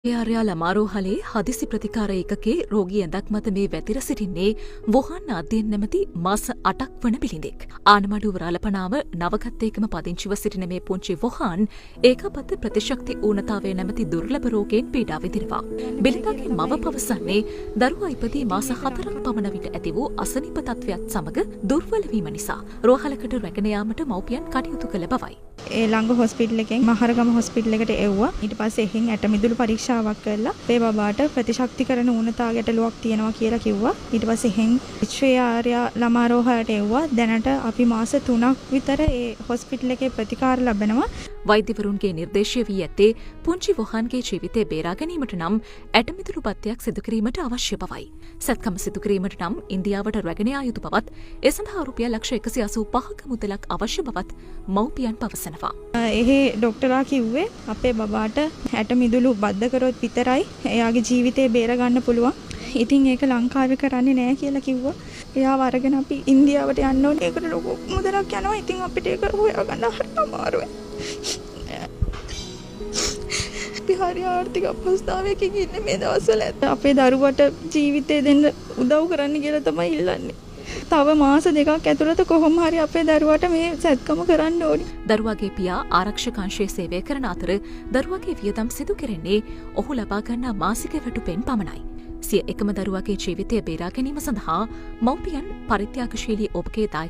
ආර්යා ළමාරෝහලේ හදිසි ප්‍රතිකාර ඒකකයේ රෝගී ඇඳක් මත මේ වැතිර සිටින්නේ වොහන් අධ්‍යයන නැමැති මාස 8ක් වන බිලිඳෙක්. ආනමඩුව රාලපනාව නවගත්තේකම පදිංචිව සිටින මේ පුංචි වොහාන් ඒකාබද්ධ ප්‍රතිශක්ති ඌනතාවය නැමැති දුර්ලභ රෝගයෙන් පීඩා විඳිනවා. බිලිඳාගේ මව පවසන්නේ දරුවා ඉපදී මාස 4ක් පමණ විට ඇති වූ අසනීප තත්ත්වයක් සමග දුර්වල වීම නිසා රෝහලකට රැගෙන යාමට මව්පියන් කටයුතු කළ බවයි. ඒ ළඟ හොස්පිටල් එකෙන් මහරගම හොස්පිටල් එකට එව්වා. ඊට පස්සේ එහෙන් ඇට මිදුළු පරීක්ෂාවක් කරලා අපේ බබාට ප්‍රතිශක්තිකරණ ඌනතා ගැටලුවක් තියෙනවා කියලා කිව්වා. ඊට පස්සේ එහෙන් ශ්‍රේ ආර්යා ළමා රෝහලට එව්වා. දැනට අපි මාස 3ක් විතර ඒ හොස්පිටල් එකේ ප්‍රතිකාර ලබනවා. වෛද්‍යවරුන්ගේ නිර්දේශය වී ඇත්තේ පුංචි වොහාන්ගේ ජීවිතය බේරා ගැනීමට නම් ඇටමිදුළු බද්ධයක් සිදු කිරීමට අවශ්‍ය බවයි. සැත්කම සිදු කිරීමට නම් ඉන්දියාවට රැගෙන යා යුතු බවත්, ඒ සඳහා රුපියල් ලක්ෂ 185ක මුදලක් අවශ්‍ය බවත් මව්පියන් පවසනවා. එහෙ ඩොක්ටරා කිව්වේ අපේ බබාට ඇට මිදුළු බද්ධ කරොත් විතරයි එයාගේ ජීවිතේ බේර ගන්න පුළුවන්. ඉතින් ඒක ලංකාවේ කරන්නේ නෑ කියලා කිව්වා. එයාව අරගෙන අපි ඉන්දියාවට යන්න ඕනේ. ඒකට ලොකු මුදලක් යනවා. ඉතින් අපිට ඒක හොයාගන්න හරි අමාරුයි. අපි හරි ආර්ථික අපහසුතාවයකින් ඉන්නේ මේ දවස්වල. අපේ දරුවට ජීවිතේ දෙන්න උදව් කරන්න කියලා තමයි ඉල්ලන්නේ. තව මාස 2ක් ඇතුළත කොහොම හරි අපේ දරුවාට මේ සැත්කම කරන්න ඕනි. දරුවාගේ පියා ආරක්ෂක අංශයේ සේවය කරන අතර දරුවාගේ වියදම් සිදු කෙරෙන්නේ ඔහු ලබා ගන්නා මාසික වැටුපෙන් පමණයි. සිය එකම දරුවාගේ ජීවිතය බේරා ගැනීම සඳහා මව්පියන් පරිත්‍යාගශීලී ඔබගේ දායක